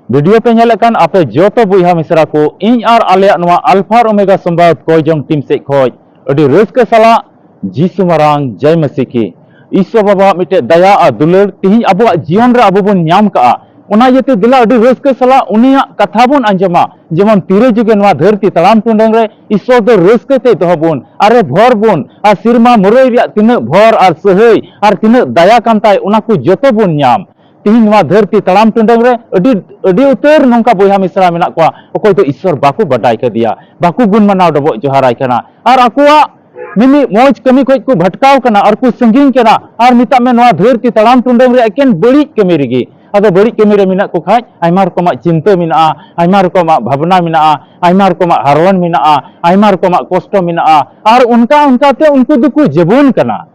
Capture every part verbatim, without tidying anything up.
Video ᱯᱮ ᱧᱮᱞᱮᱫ ᱠᱟᱱ ᱟᱯᱮ ᱡᱚᱛᱚ ᱵᱚᱭᱦᱟ ᱢᱤᱥᱨᱟ ᱠᱚ, ᱤᱧ ᱟᱨ ᱟᱞᱮᱭᱟᱜ ᱱᱚᱣᱟ ᱟᱞᱯᱷᱟ ᱟᱨ ᱳᱢᱮᱜᱟ ᱥᱚᱢᱵᱟᱫ ᱠᱚᱭ ᱡᱚᱝ ᱴᱤᱢ ᱥᱮᱫ ᱠᱷᱚᱡ ᱟᱹᱰᱤ ᱨᱟᱹᱥᱠᱟᱹ ᱥᱟᱞᱟᱜ ᱡᱤᱥᱩ ᱢᱟᱨᱟᱝ ᱡᱟᱭ ᱢᱟᱹᱥᱤ ᱠᱤ᱾ ᱤᱥᱥᱚᱨ ᱵᱟᱵᱟᱣᱟᱜ ᱢᱤᱫᱴᱮᱡ ᱫᱟᱭᱟ ᱟᱨ ᱫᱩᱞᱟᱹᱲ ᱛᱤᱦᱤᱧ ᱟᱵᱚᱣᱟᱜ ᱡᱤᱭᱚᱱ ᱨᱮ ᱟᱵᱚ ᱵᱚᱱ ᱧᱟᱢ ᱠᱟᱜᱼᱟ᱾ ᱚᱱᱟ ᱤᱭᱟᱹᱛᱮ ᱫᱮᱞᱟ ᱟᱹᱰᱤ ᱨᱟᱹᱥᱠᱟᱹ ᱥᱟᱞᱟᱜ ᱩᱱᱤᱭᱟᱜ ᱠᱟᱛᱷᱟ ᱵᱚᱱ ᱟᱸᱡᱚᱢᱟ, ᱡᱮᱢᱚᱱ ᱛᱤᱨᱮ ᱡᱩᱜᱮ ᱱᱚᱣᱟ ᱫᱷᱟᱹᱨᱛᱤ ᱛᱟᱲᱟᱢ ᱴᱩᱰᱟᱹᱝ ᱨᱮ ᱤᱥᱥᱚᱨ ᱫᱚ ᱨᱟᱹᱥᱠᱟᱹ ᱛᱮ ᱫᱚᱦᱚ ᱵᱚᱱ, ᱟᱨᱮ ᱵᱷᱚᱨ ᱵᱚᱱ, ᱟᱨ ᱥᱮᱨᱢᱟ ᱢᱩᱨᱟᱹᱭ ᱨᱮᱭᱟᱜ ᱛᱤᱱᱟᱹᱜ ᱵᱷᱚᱨ ᱟᱨ ᱥᱟᱹᱦᱟᱹᱭ ᱟᱨ ᱛᱤᱱᱟᱹᱜ ᱫᱟᱭᱟ ᱠᱟᱱ ᱛᱟᱭ, ᱚᱱᱟ ᱠᱚ ᱡᱚᱛᱚ ᱵᱚᱱ ᱧᱟᱢ᱾ ᱛᱤᱦᱤᱧ ᱱᱚᱣᱟ ᱫᱷᱟᱹᱨᱛᱤ ᱛᱟᱲᱟᱢ ᱴᱩᱰᱟᱹᱝ ᱨᱮ ᱟᱹᱰᱤ, ᱟᱹᱰᱤ ᱩᱛᱟᱹᱨ ᱱᱚᱝᱠᱟ ᱵᱚᱭᱦᱟ ᱢᱤᱥᱨᱟ ᱢᱮᱱᱟᱜ ᱠᱚᱣᱟ, ᱚᱠᱚᱭ ᱫᱚ ᱤᱥᱥᱚᱨ ᱵᱟᱠᱚ ᱵᱟᱰᱟᱭ ᱠᱟᱫᱮᱭᱟ, ᱵᱟᱠᱚ ᱜᱩᱱ ᱢᱟᱱᱟᱣ ᱰᱚᱵᱚᱜ ᱡᱚᱦᱟᱨᱟᱭ ᱠᱟᱱᱟ, ᱟᱨ ᱟᱠᱚᱣᱟᱜ ᱢᱤᱢᱤᱫ ᱢᱚᱡᱽ ᱠᱟᱹᱢᱤ ᱠᱷᱚᱡ ᱠᱚ ᱵᱷᱟᱴᱠᱟᱣ ᱠᱟᱱᱟ ᱟᱨ ᱠᱚ ᱥᱟᱺᱜᱤᱧ ᱠᱟᱱᱟ᱾ ᱟᱨ ᱢᱮᱛᱟᱜ ᱢᱮ, ᱱᱚᱣᱟ ᱫᱷᱟᱹᱨᱛᱤ ᱛᱟᱲᱟᱢ ᱴᱩᱰᱟᱹᱝ ᱨᱮ ᱮᱠᱮᱱ ᱵᱟᱹᱲᱤᱡ ᱠᱟᱹᱢᱤ ᱨᱮᱜᱮ᱾ ᱟᱫᱚ ᱵᱟᱹᱲᱤᱡ ᱠᱟᱹᱢᱤ ᱨᱮ ᱢᱮᱱᱟᱜ ᱠᱚ ᱠᱷᱟᱡ, ᱟᱭᱢᱟ ᱨᱚᱠᱚᱢᱟᱜ ᱪᱤᱱᱛᱟᱹ ᱢᱮᱱᱟᱜᱼᱟ, ᱟᱭᱢᱟ ᱨᱚᱠᱚᱢᱟᱜ ᱵᱷᱟᱵᱽᱱᱟ ᱢᱮᱱᱟᱜᱼᱟ, ᱟᱭᱢᱟ ᱨᱚᱠᱚᱢᱟᱜ ᱠᱚᱥᱴᱚ ᱢᱮᱱᱟᱜᱼᱟ, ᱟᱨ ᱚᱱᱠᱟ ᱚᱱᱠᱟᱛᱮ ᱩᱱᱠᱩ ᱫᱚᱠᱚ ᱡᱮᱵᱚᱱ ᱠᱟᱱᱟ᱾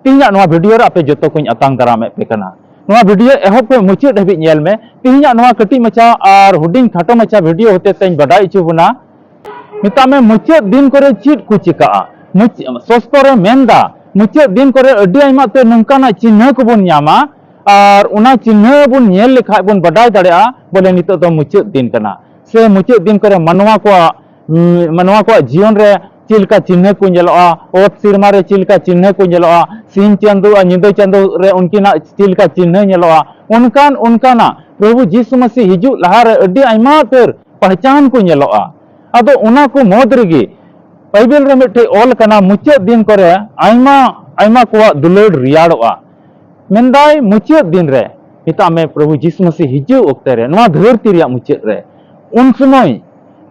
ᱛᱮᱦᱮᱧᱟᱜ ᱱᱚᱣᱟ ᱵᱷᱤᱰᱤᱭᱳ ᱨᱮ ᱟᱯᱮ ᱡᱚᱛᱚ ᱠᱚᱧ ᱟᱛᱟᱝ ᱫᱟᱨᱟᱢᱮᱫ ᱯᱮ ᱠᱟᱱᱟ᱾ ᱱᱚᱣᱟ ᱵᱷᱤᱰᱤᱭᱳ ᱮᱦᱚᱵ ᱠᱷᱚᱱ ᱢᱩᱪᱟᱹᱫ ᱫᱷᱟᱹᱵᱤᱡ ᱧᱮᱞ ᱢᱮ᱾ ᱛᱮᱦᱮᱧᱟᱜ ᱱᱚᱣᱟ ᱠᱟᱹᱴᱤᱡ ᱢᱟᱪᱷᱟ ᱟᱨ ᱦᱩᱰᱤᱧ ᱠᱷᱟᱴᱚ ᱢᱟᱪᱷᱟ ᱵᱷᱤᱰᱤᱭᱳ ᱦᱚᱛᱮ ᱛᱮᱧ ᱵᱟᱰᱟᱭ ᱦᱚᱪᱚ ᱵᱚᱱᱟ᱾ ᱢᱮᱛᱟᱜ ᱢᱮ, ᱢᱩᱪᱟᱹᱫ ᱫᱤᱱ ᱠᱚᱨᱮ ᱪᱮᱫ ᱠᱚ ᱪᱤᱠᱟᱹᱜᱼᱟ? ᱢᱩᱪ-, ᱥᱚᱥᱛᱚ ᱨᱮ ᱢᱮᱱᱫᱟ, ᱢᱩᱪᱟᱹᱫ ᱫᱤᱱ ᱠᱚᱨᱮ ᱟᱹᱰᱤ ᱟᱭᱢᱟ ᱩᱛᱟᱹᱨ ᱱᱚᱝᱠᱟᱱᱟᱜ ᱪᱤᱱᱦᱟᱹ ᱠᱚᱵᱚᱱ ᱧᱟᱢᱟ, ᱟᱨ ᱚᱱᱟ ᱪᱤᱱᱦᱟᱹ ᱵᱚᱱ ᱧᱮᱞ ᱞᱮᱠᱷᱟᱡ ᱵᱚᱱ ᱵᱟᱰᱟᱭ ᱫᱟᱲᱮᱭᱟᱜᱼᱟ ᱵᱚᱞᱮ ᱱᱤᱛᱚᱜ ᱫᱚ ᱢᱩᱪᱟᱹᱫ ᱫᱤᱱ ᱠᱟᱱᱟ, ᱥᱮ ᱢᱩᱪᱟᱹᱫ ᱫᱤᱱ ᱠᱚᱨᱮ ᱢᱟᱱᱣᱟ ᱠᱚᱣᱟᱜ, ᱩᱸ, ᱢᱟᱱᱣᱟ ᱠᱚᱣᱟᱜ ᱡᱤᱭᱚᱱ ᱨᱮ ᱪᱮᱫ ᱞᱮᱠᱟ ᱪᱤᱱᱦᱟᱹ ᱠᱚ ᱧᱮᱞᱚᱜᱼᱟ, ᱚᱛ ᱥᱮᱨᱢᱟ ᱨᱮ ᱪᱮᱫ ᱞᱮᱠᱟ ᱪᱤᱱᱦᱟᱹ ᱠᱚ ᱧᱮᱞᱚᱜᱼᱟ, ᱥᱤᱧ ᱪᱟᱸᱫᱚ ᱟᱨ ᱧᱤᱫᱟᱹ ᱪᱟᱸᱫᱚ ᱨᱮ ᱩᱱᱠᱤᱱᱟᱜ ᱪᱮᱫ ᱞᱮᱠᱟ ᱪᱤᱱᱦᱟᱹ ᱧᱮᱞᱚᱜᱼᱟ, ᱚᱱᱠᱟᱱ, ᱚᱱᱠᱟᱱᱟᱜ ᱯᱨᱚᱵᱷᱩ ᱡᱤᱥᱩ ᱢᱟᱹᱥᱤ ᱦᱤᱡᱩᱜ ᱞᱟᱦᱟᱨᱮ ᱟᱹᱰᱤ ᱟᱭᱢᱟ ᱩᱛᱟᱹᱨ ᱯᱟᱦᱪᱟᱱ ᱠᱚ ᱧᱮᱞᱚᱜᱼᱟ᱾ ᱟᱫᱚ ᱚᱱᱟ ᱠᱚ ᱢᱩᱫᱽ ᱨᱮᱜᱮ ᱵᱟᱭᱵᱮᱞ ᱨᱮ ᱢᱤᱫᱴᱮᱡ ᱚᱞ ᱠᱟᱱᱟ, ᱢᱩᱪᱟᱹᱫ ᱫᱤᱱ ᱠᱚᱨᱮ ᱟᱭᱢᱟ, ᱟᱭᱢᱟ ᱠᱚᱣᱟᱜ ᱫᱩᱞᱟᱹᱲ ᱨᱮᱭᱟᱲᱚᱜᱼᱟ᱾ ᱢᱮᱱᱫᱟᱭ, ᱢᱩᱪᱟᱹᱫ ᱫᱤᱱ ᱨᱮ, ᱢᱮᱛᱟᱜ ᱢᱮ, ᱯᱨᱚᱵᱷᱩ ᱡᱤᱥᱩ ᱢᱟᱹᱥᱤ ᱦᱤᱡᱩᱜ ᱚᱠᱛᱮ ᱨᱮ, ᱱᱚᱣᱟ ᱫᱷᱟᱹᱨᱛᱤ ᱨᱮᱭᱟᱜ ᱢᱩᱪᱟᱹᱫ ᱨᱮ, ᱩᱱ ᱥᱚᱢᱚᱭ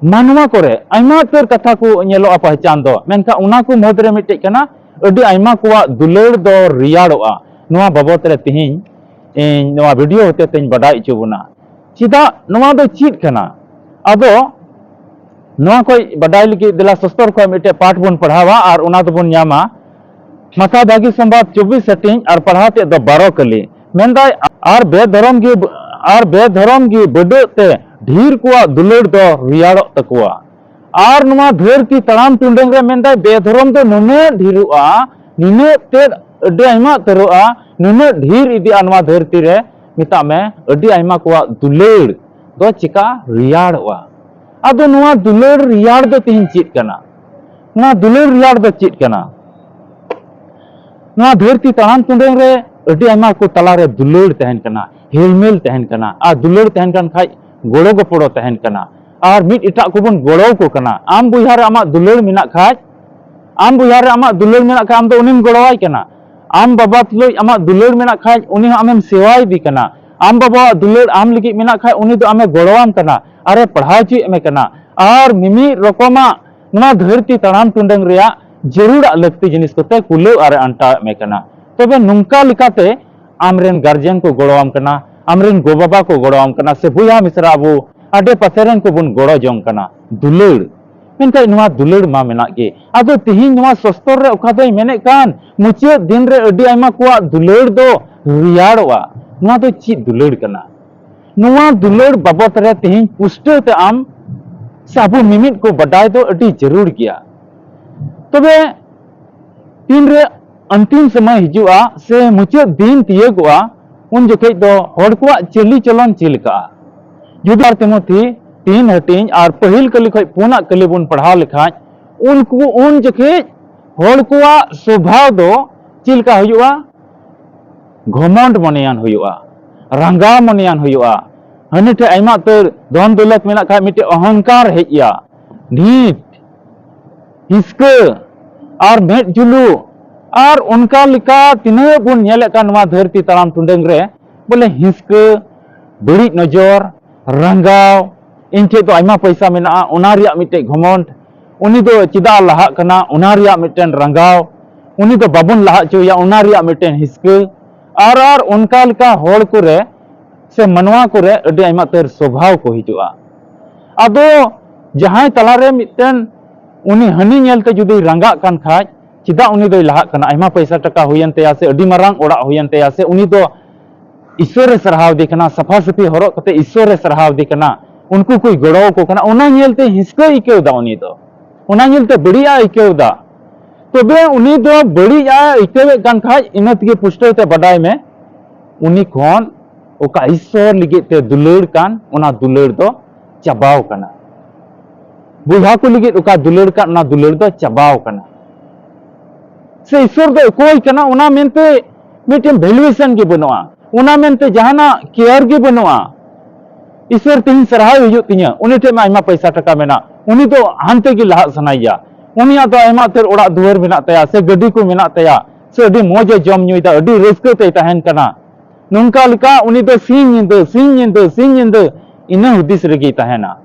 ᱢᱟᱱᱣᱟ ᱠᱚᱨᱮ ᱟᱭᱢᱟ ᱩᱛᱟᱹᱨ ᱠᱟᱛᱷᱟ ᱠᱚ ᱧᱮᱞᱚᱜᱼᱟ ᱯᱟᱦᱪᱟᱱ ᱫᱚ, ᱢᱮᱱᱠᱷᱟᱱ ᱚᱱᱟ ᱠᱚ ᱢᱩᱫᱽ ᱨᱮ ᱢᱤᱫᱴᱮᱡ ᱠᱟᱱᱟ, ᱟᱹᱰᱤ ᱟᱭᱢᱟ ᱠᱚᱣᱟᱜ ᱫᱩᱞᱟᱹᱲ ᱫᱚ ᱨᱮᱭᱟᱲᱚᱜᱼᱟ᱾ ᱱᱚᱣᱟ ᱵᱟᱵᱚᱛ ᱨᱮ ᱛᱤᱦᱤᱧ ᱤᱧ ᱱᱚᱣᱟ ᱵᱷᱤᱰᱤᱭᱳ ᱦᱚᱛᱮ ᱛᱮᱧ ᱵᱟᱰᱟᱭ ᱦᱚᱪᱚ ᱵᱚᱱᱟ᱾ ᱪᱮᱫᱟᱜ ᱱᱚᱣᱟ ᱫᱚ ᱪᱮᱫ ᱠᱟᱱᱟ? ᱟᱫᱚ ᱱᱚᱣᱟ ᱠᱷᱚᱡ ᱵᱟᱰᱟᱭ ᱞᱟᱹᱜᱤᱫ ᱫᱮᱞᱟ ᱥᱚᱥᱛᱚᱨ ᱠᱷᱚᱡ ᱢᱤᱫᱴᱮᱡ ᱯᱟᱴ ᱵᱚᱱ ᱯᱟᱲᱦᱟᱣᱟ ᱟᱨ ᱚᱱᱟ ᱫᱚᱵᱚᱱ ᱧᱟᱢᱟ ᱢᱟᱛᱷᱟᱭ ᱵᱷᱟᱹᱜᱤ ᱥᱚᱢᱵᱟᱫ ᱪᱚᱵᱵᱤᱥ ᱦᱟᱹᱴᱤᱧ ᱟᱨ ᱯᱟᱲᱦᱟᱣ ᱛᱮᱫ ᱫᱚ ᱵᱟᱨᱚ ᱠᱟᱹᱞᱤ᱾ ᱢᱮᱱᱫᱟᱭ, ᱟᱨ ᱵᱮᱫᱷᱚᱨᱚᱢ ᱜᱮ, ᱟᱨ ᱵᱮᱫᱷᱚᱨᱚᱢ ᱜᱮ ᱵᱟᱹᱰᱟᱹᱜ ᱛᱮ ᱰᱷᱮᱨ ᱠᱚᱣᱟᱜ ᱫᱩᱞᱟᱹᱲ ᱫᱚ ᱨᱮᱭᱟᱲᱚᱜ ᱛᱟᱠᱚᱣᱟ᱾ ᱟᱨ ᱱᱚᱣᱟ ᱫᱷᱟᱹᱨᱛᱤ ᱛᱟᱲᱟᱢ ᱴᱩᱰᱟᱹᱝ ᱨᱮ, ᱢᱮᱱᱫᱟᱭ, ᱵᱮᱫᱷᱚᱨᱚᱢ ᱫᱚ ᱱᱩᱱᱟᱹᱜ ᱰᱷᱮᱨᱚᱜᱼᱟ, ᱱᱩᱱᱟᱹᱜ ᱛᱮᱫ ᱟᱹᱰᱤ ᱟᱭᱢᱟ ᱩᱛᱟᱹᱨᱚᱜᱼᱟ, ᱱᱩᱱᱟᱹᱜ ᱰᱷᱮᱨ ᱤᱫᱤᱜᱼᱟ ᱱᱚᱣᱟ ᱫᱷᱟᱹᱨᱛᱤ ᱨᱮ, ᱢᱮᱛᱟᱜ ᱢᱮ, ᱟᱹᱰᱤ ᱟᱭᱢᱟ ᱠᱚᱣᱟᱜ ᱫᱩᱞᱟᱹᱲ ᱫᱚ ᱪᱤᱠᱟ ᱨᱮᱭᱟᱲᱚᱜᱼᱟ᱾ ᱟᱫᱚ ᱱᱚᱣᱟ ᱫᱩᱞᱟᱹᱲ ᱨᱮᱭᱟᱲ ᱫᱚ ᱛᱮᱦᱮᱧ ᱪᱮᱫ ᱠᱟᱱᱟ? ᱱᱚᱣᱟ ᱫᱩᱞᱟᱹᱲ ᱨᱮᱭᱟᱲ ᱫᱚ ᱪᱮᱫ ᱠᱟᱱᱟ? ᱱᱚᱣᱟ ᱫᱷᱟᱹᱨᱛᱤ ᱛᱟᱲᱟᱢ ᱴᱩᱰᱟᱹᱝ ᱨᱮ ᱟᱹᱰᱤ ᱟᱭᱢᱟ ᱠᱚ ᱛᱟᱞᱟᱨᱮ ᱫᱩᱞᱟᱹᱲ ᱛᱟᱦᱮᱱ ᱠᱟᱱᱟ, ᱦᱮᱞᱢᱮᱞ ᱛᱟᱦᱮᱱ ᱠᱟᱱᱟ, ᱟᱨ ᱫᱩᱞᱟᱹᱲ ᱛᱟᱦᱮᱱ ᱠᱟᱱ ᱠᱷᱟᱡ ᱜᱚᱲᱚ ᱜᱚᱯᱚᱲᱚ ᱛᱟᱦᱮᱱ ᱠᱟᱱᱟ, ᱟᱨ ᱢᱤᱫ ᱮᱴᱟᱜ ᱠᱚᱵᱚᱱ ᱜᱚᱲᱚ ᱟᱠᱚ ᱠᱟᱱᱟ᱾ ᱟᱢ ᱵᱚᱭᱦᱟ ᱨᱮ ᱟᱢᱟᱜ ᱫᱩᱞᱟᱹᱲ ᱢᱮᱱᱟᱜ ᱠᱷᱟᱡ, ᱟᱢ ᱵᱚᱭᱦᱟ ᱨᱮ ᱟᱢᱟᱜ ᱫᱩᱞᱟᱹᱲ ᱢᱮᱱᱟᱜ ᱠᱷᱟᱡ, ᱟᱢ ᱫᱚ ᱩᱱᱤᱢ ᱜᱚᱲᱚᱣᱟᱭ ᱠᱟᱱᱟ᱾ ᱟᱢ ᱵᱟᱵᱟ ᱛᱩᱞᱩᱡ ᱟᱢᱟᱜ ᱫᱩᱞᱟᱹᱲ ᱢᱮᱱᱟᱜ ᱠᱷᱟᱡ, ᱩᱱᱤ ᱦᱚᱸ ᱟᱢᱮᱢ ᱥᱮᱣᱟᱭᱮᱫᱮ ᱠᱟᱱᱟ᱾ ᱟᱢ ᱵᱟᱵᱟᱣᱟᱜ ᱫᱩᱞᱟᱹᱲ ᱟᱢ ᱞᱟᱹᱜᱤᱫ ᱢᱮᱱᱟᱜ ᱠᱷᱟᱡ, ᱩᱱᱤ ᱫᱚ ᱟᱢᱮ ᱜᱚᱲᱚᱣᱟᱢ ᱠᱟᱱᱟ, ᱟᱨᱮ ᱯᱟᱲᱦᱟᱣ ᱦᱚᱪᱚᱭᱮᱫ ᱢᱮ ᱠᱟᱱᱟ, ᱟᱨ ᱢᱤᱢᱤᱫ ᱨᱚᱠᱚᱢᱟᱜ ᱱᱚᱣᱟ ᱫᱷᱟᱹᱨᱛᱤ ᱛᱟᱲᱟᱢ ᱴᱩᱰᱟᱹᱝ ᱨᱮᱭᱟᱜ ᱡᱟᱹᱨᱩᱲᱟᱜ ᱞᱟᱹᱠᱛᱤ ᱡᱤᱱᱤᱥ ᱠᱚᱛᱮ ᱠᱩᱞᱟᱹᱣ ᱟᱨᱮ ᱟᱱᱴᱟᱣᱮᱫ ᱢᱮ ᱠᱟᱱᱟ᱾ ᱛᱚᱵᱮ ᱱᱚᱝᱠᱟ ᱞᱮᱠᱟᱛᱮ ᱟᱢᱨᱮᱱ ᱜᱟᱨᱡᱮᱱ ᱠᱚ ᱜᱚᱲᱚᱣᱟᱢ ᱠᱟᱱᱟ, ᱟᱢᱨᱮᱱ ᱜᱚ-ᱵᱟᱵᱟ ᱠᱚ ᱜᱚᱲᱚᱣᱟᱢ ᱠᱟᱱᱟ, ᱥᱮ ᱵᱚᱭᱦᱟ ᱢᱤᱥᱨᱟ ᱟᱵᱚ ᱟᱰᱮ ᱯᱟᱥᱮ ᱨᱮᱱ ᱠᱚᱵᱚᱱ ᱜᱚᱲᱚ ᱡᱚᱝ ᱠᱟᱱᱟ᱾ ᱫᱩᱞᱟᱹᱲ, ᱢᱮᱱᱠᱷᱟᱡ ᱱᱚᱣᱟ ᱫᱩᱞᱟᱹᱲ ᱢᱟ ᱢᱮᱱᱟᱜ ᱜᱮ᱾ ᱟᱫᱚ ᱛᱤᱦᱤᱧ ᱱᱚᱣᱟ ᱥᱚᱥᱛᱚᱨ ᱨᱮ ᱚᱠᱟ ᱫᱚᱭ ᱢᱮᱱᱮᱫ ᱠᱟᱱ, ᱢᱩᱪᱟᱹᱫ ᱫᱤᱱ ᱨᱮ ᱟᱹᱰᱤ ᱟᱭᱢᱟ ᱠᱚᱣᱟᱜ ᱫᱩᱞᱟᱹᱲ ᱫᱚ ᱨᱮᱭᱟᱲᱚᱜᱼᱟ᱾ ᱱᱚᱣᱟ ᱫᱚ ᱪᱮᱫ ᱫᱩᱞᱟᱹᱲ ᱠᱟᱱᱟ? ᱱᱚᱣᱟ ᱫᱩᱞᱟᱹᱲ ᱵᱟᱵᱚᱛ ᱨᱮ ᱛᱤᱦᱤᱧ ᱯᱩᱥᱴᱟᱹᱣ ᱛᱮ ᱟᱢ ᱥᱮ ᱟᱵᱚ ᱢᱤᱢᱤᱫ ᱠᱚ ᱵᱟᱰᱟᱭ ᱫᱚ ᱟᱹᱰᱤ ᱡᱟᱹᱨᱩᱲ ᱜᱮᱭᱟ᱾ ᱛᱚᱵᱮ ᱛᱤᱱᱨᱮ ᱟᱱᱛᱤᱢ ᱥᱚᱢᱚᱭ ᱦᱤᱡᱩᱜᱼᱟ ᱥᱮ ᱢᱩᱪᱟᱹᱫ ᱫᱤᱱ ᱛᱤᱭᱟᱹᱜᱚᱜᱼᱟ, ᱩᱱ ᱡᱚᱠᱷᱮᱡ ᱫᱚ ᱦᱚᱲ ᱠᱚᱣᱟᱜ ᱪᱟᱹᱞᱤ ᱪᱚᱞᱚᱱ ᱪᱮᱫ ᱞᱮᱠᱟᱜᱼᱟ? ᱡᱩᱫᱤ ᱟᱨ ᱛᱤᱢᱚᱛᱷᱤ ᱛᱤᱱ ᱦᱟᱹᱴᱤᱧ ᱟᱨ ᱯᱟᱹᱦᱤᱞ ᱠᱟᱹᱞᱤ ᱠᱷᱚᱡ ᱯᱩᱱᱟᱜ ᱠᱟᱹᱞᱤ ᱵᱚᱱ ᱯᱟᱲᱦᱟᱣ ᱞᱮᱠᱷᱟᱡ, ᱩᱱᱠᱩ ᱩᱱ ᱡᱚᱠᱷᱮᱡ ᱦᱚᱲ ᱠᱚᱣᱟᱜ ᱥᱚᱵᱷᱟᱣ ᱫᱚ ᱪᱮᱫ ᱞᱮᱠᱟ ᱦᱩᱭᱩᱜᱼᱟ? ᱜᱷᱚᱢᱚᱱᱰ ᱢᱚᱱᱮᱭᱟᱱ ᱦᱩᱭᱩᱜᱼᱟ, ᱨᱟᱸᱜᱟᱣ ᱢᱚᱱᱮᱭᱟᱱ ᱦᱩᱭᱩᱜᱼᱟ, ᱦᱟᱹᱱᱤ ᱴᱷᱮᱡ ᱟᱭᱢᱟ ᱩᱛᱟᱹᱨ ᱫᱷᱚᱱ ᱫᱚᱞᱚᱛ ᱢᱮᱱᱟᱜ ᱠᱷᱟᱡ ᱢᱤᱫᱴᱮᱡ ᱚᱦᱚᱝᱠᱟᱨ ᱦᱮᱡ ᱟᱭᱟ, ᱱᱤᱴ, ᱦᱤᱥᱠᱟᱹ ᱟᱨ ᱢᱮᱫ ᱡᱩᱞᱩᱜ, ᱟᱨ ᱚᱱᱠᱟ ᱞᱮᱠᱟ ᱛᱤᱱᱟᱹᱜ ᱵᱚᱱ ᱧᱮᱞᱮᱫ ᱠᱟᱱ ᱱᱚᱣᱟ ᱫᱷᱟᱹᱨᱛᱤ ᱛᱟᱲᱟᱢ ᱴᱩᱰᱟᱹᱝ ᱨᱮ, ᱵᱚᱞᱮ ᱦᱤᱥᱠᱟᱹ, ᱵᱟᱹᱲᱤᱡ ᱱᱚᱡᱚᱨ, ᱨᱟᱸᱜᱟᱣ, ᱤᱧ ᱴᱷᱮᱡ ᱫᱚ ᱟᱭᱢᱟ ᱯᱚᱭᱥᱟ ᱢᱮᱱᱟᱜᱼᱟ, ᱚᱱᱟ ᱨᱮᱭᱟᱜ ᱢᱤᱫᱴᱮᱡ ᱜᱷᱚᱢᱚᱱᱰ, ᱩᱱᱤ ᱫᱚ ᱪᱮᱫᱟᱜ ᱞᱟᱦᱟᱜ ᱠᱟᱱᱟ, ᱚᱱᱟ ᱨᱮᱭᱟᱜ ᱢᱤᱫᱴᱮᱱ ᱨᱟᱸᱜᱟᱣ, ᱩᱱᱤ ᱫᱚ ᱵᱟᱵᱚᱱ ᱞᱟᱦᱟ ᱦᱚᱪᱚᱭᱮᱭᱟ, ᱚᱱᱟ ᱨᱮᱭᱟᱜ ᱢᱤᱫᱴᱮᱱ ᱦᱤᱥᱠᱟᱹ, ᱟᱨ, ᱟᱨ ᱚᱱᱠᱟ ᱞᱮᱠᱟ ᱦᱚᱲ ᱠᱚᱨᱮ ᱥᱮ ᱢᱟᱱᱣᱟ ᱠᱚᱨᱮ ᱟᱹᱰᱤ ᱟᱭᱢᱟ ᱩᱛᱟᱹᱨ ᱥᱚᱵᱷᱟᱣ ᱠᱚ ᱦᱤᱡᱩᱜᱼᱟ᱾ ᱟᱫᱚ ᱡᱟᱦᱟᱸᱭ ᱛᱟᱞᱟᱨᱮ ᱢᱤᱫᱴᱮᱱ ᱩᱱᱤ ᱦᱟᱹᱱᱤ ᱧᱮᱞᱛᱮ ᱡᱩᱫᱤᱭ ᱨᱟᱸᱜᱟᱜ ᱠᱟᱱ ᱠᱷᱟᱡ, ᱪᱮᱫᱟᱜ ᱩᱱᱤ ᱫᱚᱭ ᱞᱟᱦᱟᱜ ᱠᱟᱱᱟ? ᱟᱭᱢᱟ ᱯᱚᱭᱥᱟ ᱴᱟᱠᱟ ᱦᱩᱭᱮᱱ ᱛᱟᱭᱟ ᱥᱮ ᱟᱹᱰᱤ ᱢᱟᱨᱟᱝ ᱚᱲᱟᱜ ᱦᱩᱭᱮᱱ ᱛᱟᱭᱟ ᱥᱮ ᱩᱱᱤ ᱫᱚ ᱤᱥᱥᱚᱨᱮ ᱥᱟᱨᱦᱟᱣ ᱫᱮ ᱠᱟᱱᱟ, ᱥᱟᱯᱷᱟ ᱥᱟᱹᱯᱷᱤ ᱦᱚᱨᱚᱜ ᱠᱟᱛᱮ ᱤᱥᱥᱚᱨᱮ ᱥᱟᱨᱦᱟᱣ ᱫᱮ ᱠᱟᱱᱟ, ᱩᱱᱠᱩ ᱠᱚᱭ ᱜᱚᱲᱚ ᱟᱠᱚ ᱠᱟᱱᱟ, ᱚᱱᱟ ᱧᱮᱞᱛᱮ ᱦᱤᱥᱠᱟᱹ ᱟᱹᱭᱠᱟᱹᱣ ᱮᱫᱟ ᱩᱱᱤ ᱫᱚ, ᱚᱱᱟ ᱧᱮᱞᱛᱮ ᱵᱟᱹᱲᱤᱡ ᱮ ᱟᱹᱭᱠᱟᱹᱣ ᱮᱫᱟ᱾ ᱛᱚᱵᱮ ᱩᱱᱤ ᱫᱚ ᱵᱟᱹᱲᱤᱡ ᱮ ᱟᱹᱭᱠᱟᱹᱣᱮᱫ ᱠᱟᱱ ᱠᱷᱟᱡ, ᱤᱱᱟᱹ ᱛᱮᱜᱮ ᱯᱩᱥᱴᱟᱹᱣ ᱛᱮ ᱵᱟᱰᱟᱭ ᱢᱮ, ᱩᱱᱤ ᱠᱷᱚᱱ ᱚᱠᱟ ᱤᱥᱥᱚᱨ ᱞᱟᱹᱜᱤᱫ ᱛᱮ ᱫᱩᱞᱟᱹᱲ ᱠᱟᱱ, ᱚᱱᱟ ᱫᱩᱞᱟᱹᱲ ᱫᱚ ᱪᱟᱵᱟᱣ ᱠᱟᱱᱟ᱾ ᱵᱚᱭᱦᱟ ᱠᱚ ᱞᱟᱹᱜᱤᱫ ᱚᱠᱟ ᱫᱩᱞᱟᱹᱲ ᱠᱟᱱ, ᱚᱱᱟ ᱫᱩᱞᱟᱹᱲ ᱫᱚ ᱪᱟᱵᱟᱣ ᱠᱟᱱᱟ᱾ ᱥᱮ ᱤᱥᱥᱚᱨ ᱫᱚ ᱚᱠᱚᱭ ᱠᱟᱱᱟ, ᱚᱱᱟ ᱢᱮᱱᱛᱮ ᱢᱤᱫᱴᱮᱱ ᱵᱷᱮᱞᱩᱭᱮᱥᱚᱱ ᱜᱮ ᱵᱟᱹᱱᱩᱜᱼᱟ, ᱚᱱᱟ ᱢᱮᱱᱛᱮ ᱡᱟᱦᱟᱱᱟᱜ ᱠᱮᱭᱟᱨ ᱜᱮ ᱵᱟᱹᱱᱩᱜᱼᱟ᱾ ᱤᱥᱥᱚᱨ ᱛᱮᱦᱮᱧ ᱥᱟᱨᱦᱟᱣ ᱦᱩᱭᱩᱜ ᱛᱤᱧᱟᱹ, ᱩᱱᱤ ᱴᱷᱮᱱ ᱢᱟ ᱟᱭᱢᱟ ᱯᱚᱭᱥᱟ ᱴᱟᱠᱟ ᱢᱮᱱᱟᱜ, ᱩᱱᱤ ᱫᱚ ᱦᱟᱱᱛᱮ ᱜᱮ ᱞᱟᱦᱟᱜ ᱥᱟᱱᱟᱭᱮᱭᱟ, ᱩᱱᱤᱭᱟᱜ ᱫᱚ ᱟᱭᱢᱟ ᱩᱛᱟᱹᱨ ᱚᱲᱟᱜ ᱫᱩᱣᱟᱹᱨ ᱢᱮᱱᱟᱜ ᱛᱟᱭᱟ, ᱥᱮ ᱜᱟᱹᱰᱤ ᱠᱚ ᱢᱮᱱᱟᱜ ᱛᱟᱭᱟ, ᱥᱮ ᱟᱹᱰᱤ ᱢᱚᱡᱽ ᱮ ᱡᱚᱢ ᱧᱩᱭᱮᱫᱟ, ᱟᱹᱰᱤ ᱨᱟᱹᱥᱠᱟᱹ ᱛᱮᱭ ᱛᱟᱦᱮᱱ ᱠᱟᱱᱟ᱾ ᱱᱚᱝᱠᱟ ᱞᱮᱠᱟ ᱩᱱᱤ ᱫᱚ ᱥᱤᱧ ᱧᱤᱫᱟᱹ, ᱥᱤᱧ ᱧᱤᱫᱟᱹ, ᱥᱤᱧ ᱧᱤᱫᱟᱹ ᱤᱱᱟᱹ ᱦᱩᱫᱤᱥ ᱨᱮᱜᱮᱭ ᱛᱟᱦᱮᱱᱟ,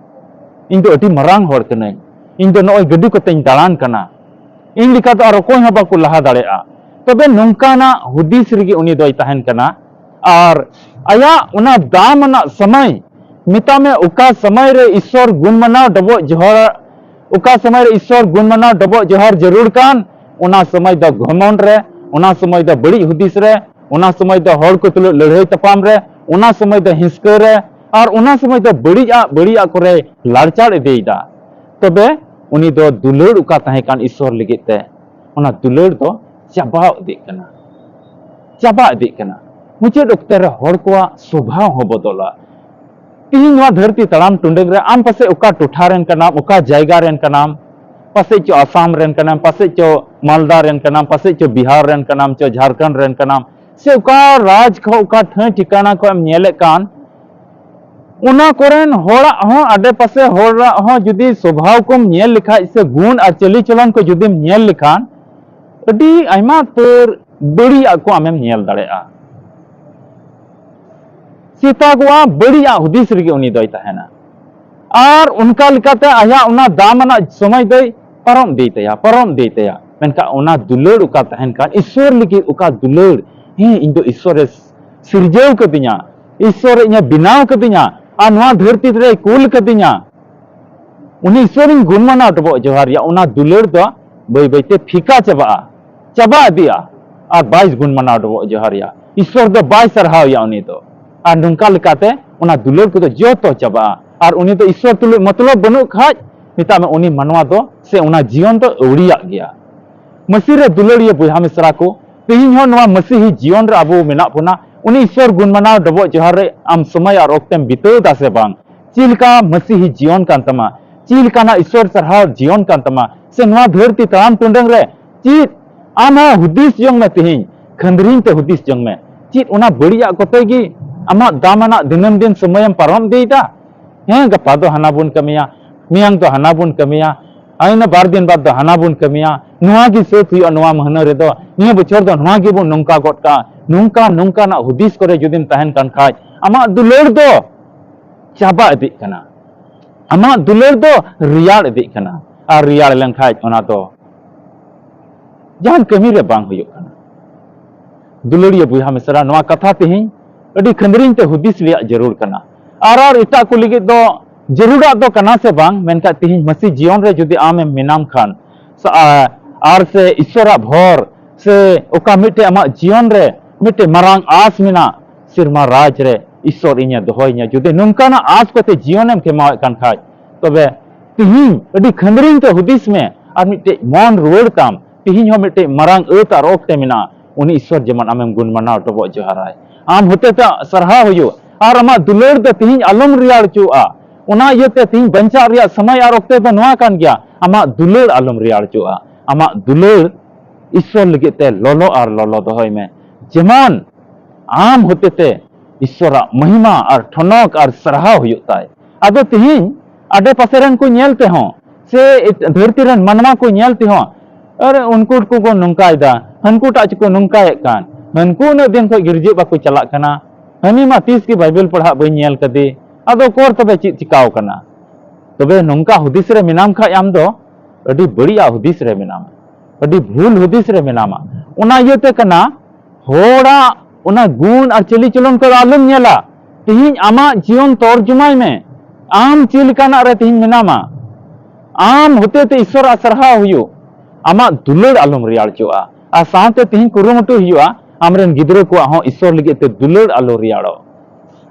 "ᱤᱧ ᱫᱚ ᱟᱹᱰᱤ ᱢᱟᱨᱟᱝ ᱦᱚᱲ ᱠᱟᱹᱱᱟᱹᱧ, ᱤᱧ ᱫᱚ ᱱᱚᱜᱼᱚᱭ ᱜᱟᱹᱰᱤ ᱠᱚᱛᱮᱧ ᱫᱟᱬᱟᱱ ᱠᱟᱱᱟ, ᱤᱧ ᱞᱮᱠᱟ ᱫᱚ ᱟᱨ ᱚᱠᱚᱭ ᱦᱚᱸ ᱵᱟᱠᱚ ᱞᱟᱦᱟ ᱫᱟᱲᱮᱭᱟᱜᱼᱟ᱾" ᱛᱚᱵᱮ ᱱᱚᱝᱠᱟᱱᱟᱜ ᱦᱩᱫᱤᱥ ᱨᱮᱜᱮ ᱩᱱᱤ ᱫᱚᱭ ᱛᱟᱦᱮᱱ ᱠᱟᱱᱟ᱾ ᱟᱨ ᱟᱭᱟᱜ ᱚᱱᱟ ᱫᱟᱢ ᱟᱱᱟᱜ ᱥᱚᱢᱚᱭ, ᱢᱮᱛᱟᱜ ᱢᱮ, ᱚᱠᱟ ᱥᱚᱢᱚᱭ ᱨᱮ ᱤᱥᱥᱚᱨ ᱜᱩᱱ ᱢᱟᱱᱟᱣ ᱰᱚᱵᱚᱜ ᱡᱚᱦᱟᱨ, ᱚᱠᱟ ᱥᱚᱢᱚᱭ ᱨᱮ ᱤᱥᱥᱚᱨ ᱜᱩᱱ ᱢᱟᱱᱟᱣ ᱰᱚᱵᱚᱜ ᱡᱚᱦᱟᱨ ᱡᱟᱹᱨᱩᱲ ᱠᱟᱱ, ᱚᱱᱟ ᱥᱚᱢᱚᱭ ᱫᱚ ᱜᱷᱚᱢᱚᱱᱰ ᱨᱮ, ᱚᱱᱟ ᱥᱚᱢᱚᱭ ᱫᱚ ᱵᱟᱹᱲᱤᱡ ᱦᱩᱫᱤᱥ ᱨᱮ, ᱚᱱᱟ ᱥᱚᱢᱚᱭ ᱫᱚ ᱦᱚᱲ ᱠᱚ ᱛᱩᱞᱩᱡ ᱞᱟᱹᱲᱦᱟᱹᱭ ᱛᱟᱯᱟᱢ ᱨᱮ, ᱚᱱᱟ ᱥᱚᱢᱚᱭ ᱫᱚ ᱦᱤᱸᱥᱠᱟᱹ ᱨᱮ, ᱟᱨ ᱚᱱᱟ ᱥᱚᱢᱚᱭ ᱫᱚ ᱵᱟᱹᱲᱤᱡᱟᱜ ᱵᱟᱹᱲᱤᱡᱟᱜ ᱠᱚᱨᱮ ᱞᱟᱲᱪᱟᱲ ᱤᱫᱤᱭᱮᱫᱟ᱾ ᱛᱚᱵᱮ ᱩᱱᱤ ᱫᱚ ᱫᱩᱞᱟᱹᱲ ᱚᱠᱟ ᱛᱟᱦᱮᱸ ᱠᱟᱱ ᱤᱥᱥᱚᱨ ᱞᱟᱹᱜᱤᱫ ᱛᱮ, ᱚᱱᱟ ᱫᱩᱞᱟᱹᱲ ᱫᱚ ᱪᱟᱵᱟ ᱤᱫᱤᱜ ᱠᱟᱱᱟ, ᱪᱟᱵᱟ ᱤᱫᱤᱜ ᱠᱟᱱᱟ᱾ ᱢᱩᱪᱟᱹᱫ ᱚᱠᱛᱮ ᱨᱮ ᱦᱚᱲ ᱠᱚᱣᱟᱜ ᱥᱚᱵᱷᱟᱣ ᱦᱚᱸ ᱵᱚᱫᱚᱞᱟ᱾ ᱛᱤᱦᱤᱧ ᱱᱚᱣᱟ ᱫᱷᱟᱹᱨᱛᱤ ᱛᱟᱲᱟᱢ ᱴᱩᱰᱟᱹᱝ ᱨᱮ ᱟᱢ ᱯᱟᱥᱮᱡ ᱚᱠᱟ ᱴᱚᱴᱷᱟ ᱨᱮᱱ ᱠᱟᱱᱟᱢ, ᱚᱠᱟ ᱡᱟᱭᱜᱟ ᱨᱮᱱ ᱠᱟᱱᱟᱢ, ᱯᱟᱥᱮᱡ ᱪᱚ ᱟᱥᱟᱢ ᱨᱮᱱ ᱠᱟᱱᱟᱢ, ᱯᱟᱥᱮᱡ ᱪᱚ ᱢᱟᱞᱫᱟ ᱨᱮᱱ ᱠᱟᱱᱟᱢ, ᱯᱟᱥᱮᱡ ᱪᱚ ᱵᱤᱦᱟᱨ ᱨᱮᱱ ᱠᱟᱱᱟᱢ, ᱪᱚ ᱡᱷᱟᱲᱠᱷᱚᱸᱰ ᱨᱮᱱ ᱠᱟᱱᱟᱢ, ᱥᱮ ᱚᱠᱟ ᱨᱟᱡᱽ ᱠᱷᱚᱱ ᱚᱠᱟ ᱴᱷᱟᱹᱭ ᱴᱷᱤᱠᱟᱹᱱᱟ ᱠᱷᱚᱱ ᱮᱢ ᱧᱮᱞᱮᱫ ᱠᱟᱱ, ᱚᱱᱟ ᱠᱚᱨᱮᱱ ᱦᱚᱲᱟᱜ ᱦᱚᱸ, ᱟᱰᱮ ᱯᱟᱥᱮ ᱦᱚᱲᱟᱜ ᱦᱚᱸ ᱡᱩᱫᱤ ᱥᱚᱵᱷᱟᱣ ᱠᱚᱢ ᱧᱮᱞ ᱞᱮᱠᱷᱟᱡ ᱥᱮ ᱜᱩᱱ ᱟᱨ ᱪᱟᱹᱞᱤ ᱪᱚᱞᱚᱱ ᱠᱚ ᱡᱩᱫᱤᱢ ᱧᱮᱞ ᱞᱮᱠᱷᱟᱱ, ᱟᱹᱰᱤ ᱟᱭᱢᱟ ᱩᱛᱟᱹᱨ ᱵᱟᱹᱲᱤᱡᱟᱜ ᱠᱚ ᱟᱢᱮᱢ ᱧᱮᱞ ᱫᱟᱲᱮᱭᱟᱜᱼᱟ᱾ ᱥᱮᱛᱟᱜᱚᱜᱼᱟ, ᱵᱟᱹᱲᱤᱡᱟᱜ ᱦᱩᱫᱤᱥ ᱨᱮᱜᱮ ᱩᱱᱤ ᱫᱚᱭ ᱛᱟᱦᱮᱱᱟ᱾ ᱟᱨ ᱚᱱᱠᱟ ᱞᱮᱠᱟᱛᱮ ᱟᱭᱟᱜ ᱚᱱᱟ ᱫᱟᱢ ᱟᱱᱟᱜ ᱥᱚᱢᱚᱭ ᱫᱚᱭ ᱯᱟᱨᱚᱢ ᱤᱫᱤᱭ ᱛᱟᱭᱟ, ᱯᱟᱨᱚᱢ ᱤᱫᱤᱭ ᱛᱟᱭᱟ᱾ ᱢᱮᱱᱠᱷᱟᱱ ᱚᱱᱟ ᱫᱩᱞᱟᱹᱲ ᱚᱠᱟ ᱛᱟᱦᱮᱱ ᱠᱟᱱ, ᱤᱥᱥᱚᱨ ᱞᱟᱹᱜᱤᱫ ᱚᱠᱟ ᱫᱩᱞᱟᱹᱲ, ᱦᱮᱸ, ᱤᱧ ᱫᱚ ᱤᱥᱥᱚᱨᱮ ᱥᱤᱨᱡᱟᱹᱣ ᱠᱟᱹᱫᱤᱧᱟ, ᱤᱥᱥᱚᱨ ᱤᱧᱮ ᱵᱮᱱᱟᱣ ᱠᱟᱹᱫᱤᱧᱟ ᱟᱨ ᱱᱚᱣᱟ ᱫᱷᱟᱹᱨᱛᱤ ᱨᱮᱭ ᱠᱩᱞ ᱠᱟᱹᱫᱤᱧᱟ, ᱩᱱᱤ ᱤᱥᱥᱚᱨᱤᱧ ᱜᱩᱱ ᱢᱟᱱᱟᱣ ᱰᱚᱵᱚᱜ ᱡᱚᱦᱟᱨ ᱨᱮᱭᱟᱜ ᱚᱱᱟ ᱫᱩᱞᱟᱹᱲ ᱫᱚ ᱵᱟᱹᱭ ᱵᱟᱹᱭᱛᱮ ᱯᱷᱤᱠᱟ ᱪᱟᱵᱟᱜᱼᱟ, ᱪᱟᱵᱟ ᱤᱫᱤᱜᱼᱟ᱾ ᱟᱨ ᱵᱟᱭ ᱜᱩᱱ ᱢᱟᱱᱟᱣ ᱰᱚᱵᱚᱜ ᱡᱚᱦᱟᱨ ᱨᱮᱭᱟᱜ, ᱤᱥᱥᱚᱨ ᱫᱚ ᱵᱟᱭ ᱥᱟᱨᱦᱟᱣ ᱮᱭᱟ ᱩᱱᱤ ᱫᱚ᱾ ᱟᱨ ᱱᱚᱝᱠᱟ ᱞᱮᱠᱟᱛᱮ ᱚᱱᱟ ᱫᱩᱞᱟᱹᱲ ᱠᱚᱫᱚ ᱡᱚᱛᱚ ᱪᱟᱵᱟᱜᱼᱟ᱾ ᱟᱨ ᱩᱱᱤ ᱫᱚ ᱤᱥᱥᱚᱨ ᱛᱩᱞᱩᱡ ᱢᱚᱛᱞᱚᱵ ᱵᱟᱹᱱᱩᱜ ᱠᱷᱟᱡ, ᱢᱮᱛᱟᱜ ᱢᱮ, ᱩᱱᱤ ᱢᱟᱱᱣᱟ ᱫᱚ ᱥᱮ ᱚᱱᱟ ᱡᱤᱭᱚᱱ ᱫᱚ ᱟᱹᱣᱲᱤᱭᱟᱜ ᱜᱮᱭᱟ᱾ ᱢᱟᱹᱥᱤ ᱨᱮ ᱫᱩᱞᱟᱹᱲᱤᱭᱟᱹ ᱵᱚᱭᱦᱟ ᱢᱤᱥᱨᱟ ᱠᱚ, ᱛᱮᱦᱮᱧ ᱦᱚᱸ ᱱᱚᱣᱟ ᱢᱟᱹᱥᱤᱦᱤ ᱡᱤᱭᱚᱱ ᱨᱮ ᱟᱵᱚ ᱢᱮᱱᱟᱜ ᱵᱚᱱᱟ᱾ ᱩᱱᱤ ᱤᱥᱥᱚᱨ ᱜᱩᱱ ᱢᱟᱱᱟᱣ ᱰᱚᱵᱚᱜ ᱡᱚᱦᱟᱨ ᱨᱮ ᱟᱢ ᱥᱚᱢᱚᱭ ᱟᱨ ᱚᱠᱛᱮᱢ ᱵᱤᱛᱟᱹᱣ ᱮᱫᱟ ᱥᱮ ᱵᱟᱝ? ᱪᱮᱫ ᱞᱮᱠᱟ ᱢᱟᱹᱥᱤᱦᱤ ᱡᱤᱭᱚᱱ ᱠᱟᱱ ᱛᱟᱢᱟ? ᱪᱮᱫ ᱞᱮᱠᱟᱱᱟᱜ ᱤᱥᱥᱚᱨ ᱥᱟᱨᱦᱟᱣ ᱡᱤᱭᱚᱱ ᱠᱟᱱ ᱛᱟᱢᱟ? ᱥᱮ ᱱᱚᱣᱟ ᱫᱷᱟᱹᱨᱛᱤ ᱛᱟᱲᱟᱢ ᱴᱩᱰᱟᱹᱝ ᱨᱮ ᱪᱮᱫ ᱟᱢ ᱦᱚᱸ ᱦᱩᱫᱤᱥ ᱡᱚᱝ ᱢᱮ, ᱛᱮᱦᱮᱧ ᱠᱷᱟᱹᱱᱫᱽᱨᱤᱧ ᱛᱮ ᱦᱩᱫᱤᱥ ᱡᱚᱝ ᱢᱮ᱾ ᱪᱮᱫ ᱚᱱᱟ ᱵᱟᱹᱲᱤᱡᱟᱜ ᱠᱚᱛᱮ ᱜᱮ ᱟᱢᱟᱜ ᱫᱟᱢᱟᱱᱟᱜ ᱫᱤᱱᱟᱹᱢ ᱫᱤᱱ ᱥᱚᱢᱚᱭᱮᱢ ᱯᱟᱨᱚᱢ ᱤᱫᱤᱭᱮᱫᱟ? ᱦᱮᱸ, ᱜᱟᱯᱟ ᱫᱚ ᱦᱟᱱᱟ ᱵᱚᱱ ᱠᱟᱹᱢᱤᱭᱟ, ᱢᱮᱭᱟᱝ ᱫᱚ ᱦᱟᱱᱟ ᱵᱚᱱ ᱠᱟᱹᱢᱤᱭᱟ, ᱟᱭᱢᱟ ᱵᱟᱨ ᱫᱤᱱ ᱵᱟᱫ ᱫᱚ ᱦᱟᱱᱟ ᱵᱚᱱ ᱠᱟᱹᱢᱤᱭᱟ, ᱱᱚᱣᱟ ᱜᱮ ᱥᱟᱹᱛ ᱦᱩᱭᱩᱜᱼᱟ ᱱᱚᱣᱟ ᱢᱟᱹᱦᱱᱟᱹ ᱨᱮᱫᱚ, ᱱᱤᱭᱟᱹ ᱵᱚᱪᱷᱚᱨ ᱫᱚ ᱱᱚᱣᱟ ᱜᱮᱵᱚᱱ ᱱᱚᱝᱠᱟ ᱜᱚᱫ ᱠᱟᱜᱼᱟ, ᱱᱚᱝᱠᱟ ᱱᱚᱝᱠᱟᱱᱟᱜ ᱦᱩᱫᱤᱥ ᱠᱚᱨᱮ ᱡᱩᱫᱤᱢ ᱛᱟᱦᱮᱱ ᱠᱟᱱ ᱠᱷᱟᱡ, ᱟᱢᱟᱜ ᱫᱩᱞᱟᱹᱲ ᱫᱚ ᱪᱟᱵᱟ ᱤᱫᱤᱜ ᱠᱟᱱᱟ, ᱟᱢᱟᱜ ᱫᱩᱞᱟᱹᱲ ᱫᱚ ᱨᱮᱭᱟᱲ ᱤᱫᱤᱜ ᱠᱟᱱᱟ᱾ ᱟᱨ ᱨᱮᱭᱟᱲ ᱞᱮᱱᱠᱷᱟᱡ ᱚᱱᱟ ᱫᱚ ᱡᱟᱦᱟᱱ ᱠᱟᱹᱢᱤ ᱨᱮ ᱵᱟᱝ ᱦᱩᱭᱩᱜ ᱠᱟᱱᱟ᱾ ᱫᱩᱞᱟᱹᱲᱤᱭᱟᱹ ᱵᱚᱭᱦᱟ ᱢᱤᱥᱨᱟ, ᱱᱚᱣᱟ ᱠᱟᱛᱷᱟ ᱛᱮᱦᱮᱧ ᱟᱹᱰᱤ ᱠᱷᱟᱹᱱᱫᱽᱨᱤᱧ ᱛᱮ ᱦᱩᱫᱤᱥ ᱨᱮᱭᱟᱜ ᱡᱟᱹᱨᱩᱲ ᱠᱟᱱᱟ᱾ ᱟᱨ, ᱟᱨ ᱮᱴᱟᱜ ᱠᱚ ᱞᱟᱹᱜᱤᱫ ᱫᱚ ᱡᱟᱹᱨᱩᱲᱟᱜ ᱫᱚ ᱠᱟᱱᱟ ᱥᱮ ᱵᱟᱝ, ᱢᱮᱱᱠᱷᱟᱱ ᱛᱮᱦᱮᱧ ᱢᱟᱹᱥᱤ ᱡᱤᱭᱚᱱ ᱨᱮ ᱡᱩᱫᱤ ᱟᱢᱮᱢ ᱢᱮᱱᱟᱢ ᱠᱷᱟᱱ, ᱥᱟ-, ᱟ-, ᱟᱨ ᱥᱮ ᱤᱥᱥᱚᱨᱟᱜ ᱵᱷᱚᱨ ᱥᱮ ᱚᱠᱟ ᱢᱤᱫᱴᱮᱡ ᱟᱢᱟᱜ ᱡᱤᱭᱚᱱ ᱨᱮ ᱢᱤᱫᱴᱮᱡ ᱢᱟᱨᱟᱝ ᱟᱸᱥ ᱢᱮᱱᱟᱜ, ᱥᱮᱨᱢᱟ ᱨᱟᱡᱽ ᱨᱮ ᱤᱥᱥᱚᱨ ᱤᱧᱮ ᱫᱚᱦᱚᱭᱤᱧᱟ, ᱡᱩᱫᱤ ᱱᱚᱝᱠᱟᱱᱟᱜ ᱟᱸᱥ ᱠᱟᱛᱮ ᱡᱤᱭᱚᱱᱮᱢ ᱠᱷᱮᱢᱟᱣᱮᱫ ᱠᱟᱱ ᱠᱷᱟᱡ, ᱛᱚᱵᱮ ᱛᱤᱦᱤᱧ ᱟᱹᱰᱤ ᱠᱷᱟᱹᱱᱫᱽᱨᱤᱧ ᱛᱮ ᱦᱩᱫᱤᱥ ᱢᱮ ᱟᱨ ᱢᱤᱫᱴᱮᱡ ᱢᱚᱱ ᱨᱩᱣᱟᱹᱲ ᱛᱟᱢ᱾ ᱛᱤᱦᱤᱧ ᱦᱚᱸ ᱢᱤᱫᱴᱮᱡ ᱢᱟᱨᱟᱝ ᱟᱹᱛ ᱟᱨ ᱚᱠᱛᱮ ᱢᱮᱱᱟᱜᱼᱟ, ᱩᱱᱤ ᱤᱥᱥᱚᱨ ᱡᱮᱢᱚᱱ ᱟᱢᱮᱢ ᱜᱩᱱ ᱢᱟᱱᱟᱣ ᱰᱚᱵᱚᱜ ᱡᱚᱦᱟᱨᱟᱭ᱾ ᱟᱢ ᱦᱚᱛᱮᱛᱮ ᱥᱟᱨᱦᱟᱣ ᱦᱩᱭᱩᱜ ᱟᱨ ᱟᱢᱟᱜ ᱫᱩᱞᱟᱹᱲ ᱫᱚ ᱛᱤᱦᱤᱧ ᱟᱞᱚᱢ ᱨᱮᱭᱟᱲ ᱦᱚᱪᱚᱣᱟᱜᱼᱟ᱾ ᱚᱱᱟ ᱤᱭᱟᱹᱛᱮ ᱛᱤᱦᱤᱧ ᱵᱟᱧᱪᱟᱜ ᱨᱮᱭᱟᱜ ᱥᱚᱢᱚᱭ ᱟᱨ ᱚᱠᱛᱮ ᱫᱚ ᱱᱚᱣᱟ ᱠᱟᱱ ᱜᱮᱭᱟ, ᱟᱢᱟᱜ ᱫᱩᱞᱟᱹᱲ ᱟᱞᱚᱢ ᱨᱮᱭᱟᱲ ᱦᱚᱪᱚᱣᱟᱜᱼᱟ᱾ ᱟᱢᱟᱜ ᱫᱩᱞᱟᱹᱲ ᱤᱥᱥᱚᱨ ᱞᱟᱹᱜᱤᱫ ᱛᱮ ᱞᱚᱞᱚ ᱟᱨ ᱞᱚᱞᱚ ᱫᱚᱦᱚᱭ ᱢᱮ, ᱡᱮᱢᱚᱱ ᱟᱢ ᱦᱚᱛᱮᱛᱮ ᱤᱥᱥᱚᱨᱟᱜ ᱢᱚᱦᱤᱢᱟ ᱟᱨ ᱴᱷᱚᱱᱚᱠ ᱟᱨ ᱥᱟᱨᱦᱟᱣ ᱦᱩᱭᱩᱜ ᱛᱟᱭ᱾ ᱟᱫᱚ ᱛᱤᱦᱤᱧ ᱟᱰᱮ ᱯᱟᱥᱮ ᱨᱮᱱ ᱠᱚ ᱧᱮᱞ ᱛᱮᱦᱚᱸ ᱥᱮ ᱮᱴ-, ᱫᱷᱟᱹᱨᱛᱤ ᱨᱮᱱ ᱢᱟᱱᱣᱟ ᱠᱚ ᱧᱮᱞ ᱛᱮᱦᱚᱸ, "ᱟᱨᱮ, ᱩᱱᱠᱩ ᱠᱚᱠᱚ ᱱᱚᱝᱠᱟᱭᱮᱫᱟ, ᱦᱟᱹᱱᱠᱩ ᱴᱟᱜ ᱪᱚᱠᱚ ᱱᱚᱝᱠᱟᱭᱮᱫ ᱠᱟᱱ, ᱦᱟᱹᱱᱠᱩ ᱩᱱᱟᱹᱜ ᱫᱤᱱ ᱠᱷᱚᱱ ᱜᱤᱨᱡᱟᱹ ᱵᱟᱠᱚ ᱪᱟᱞᱟᱜ ᱠᱟᱱᱟ, ᱦᱟᱹᱱᱤ ᱢᱟ ᱛᱤᱥ ᱜᱮ ᱵᱟᱭᱵᱮᱞ ᱯᱟᱲᱦᱟᱜ ᱵᱟᱹᱧ ᱧᱮᱞ ᱠᱟᱫᱮ, ᱟᱫᱚ ᱚᱠᱚᱨ ᱛᱚᱵᱮ ᱪᱮᱫ ᱪᱤᱠᱟᱣ ᱠᱟᱱᱟ?" ᱛᱚᱵᱮ ᱱᱚᱝᱠᱟ ᱦᱩᱫᱤᱥ ᱨᱮ ᱢᱮᱱᱟᱢ ᱠᱷᱟᱡ ᱟᱢ ᱫᱚ ᱟᱹᱰᱤ ᱵᱟᱹᱲᱤᱡᱟᱜ ᱦᱩᱫᱤᱥ ᱨᱮ ᱢᱮᱱᱟᱢᱟ, ᱟᱹᱰᱤ ᱵᱷᱩᱞ ᱦᱩᱫᱤᱥ ᱨᱮ ᱢᱮᱱᱟᱢᱟ᱾ ᱚᱱᱟ ᱤᱭᱟᱹᱛᱮ ᱠᱟᱱᱟ, ᱦᱚᱲᱟᱜ ᱚᱱᱟ ᱜᱩᱱ ᱟᱨ ᱪᱟᱹᱞᱤ ᱪᱚᱞᱚᱱ ᱠᱚᱫᱚ ᱟᱞᱚᱢ ᱧᱮᱞᱟ᱾ ᱛᱤᱦᱤᱧ ᱟᱢᱟᱜ ᱡᱤᱭᱚᱱ ᱛᱚᱨᱡᱚᱢᱟᱭ ᱢᱮ᱾ ᱟᱢ ᱪᱮᱫ ᱞᱮᱠᱟᱱᱟᱜ ᱨᱮ ᱛᱤᱦᱤᱧ ᱢᱮᱱᱟᱢᱟ? ᱟᱢ ᱦᱚᱛᱮᱛᱮ ᱤᱥᱥᱚᱨᱟᱜ ᱥᱟᱨᱦᱟᱣ ᱦᱩᱭᱩᱜ, ᱟᱢᱟᱜ ᱫᱩᱞᱟᱹᱲ ᱟᱞᱚᱢ ᱨᱮᱭᱟᱲ ᱦᱚᱪᱚᱣᱟᱜᱼᱟ᱾ ᱟᱨ ᱥᱟᱶᱛᱮ ᱛᱤᱦᱤᱧ ᱠᱩᱨᱩᱢᱩᱴᱩ ᱦᱩᱭᱩᱜᱼᱟ, ᱟᱢᱨᱮᱱ ᱜᱤᱫᱽᱨᱟᱹ ᱠᱚᱣᱟᱜ ᱦᱚᱸ ᱤᱥᱥᱚᱨ ᱞᱟᱹᱜᱤᱫ ᱛᱮ ᱫᱩᱞᱟᱹᱲ ᱟᱞᱚ ᱨᱮᱭᱟᱲᱚᱜ᱾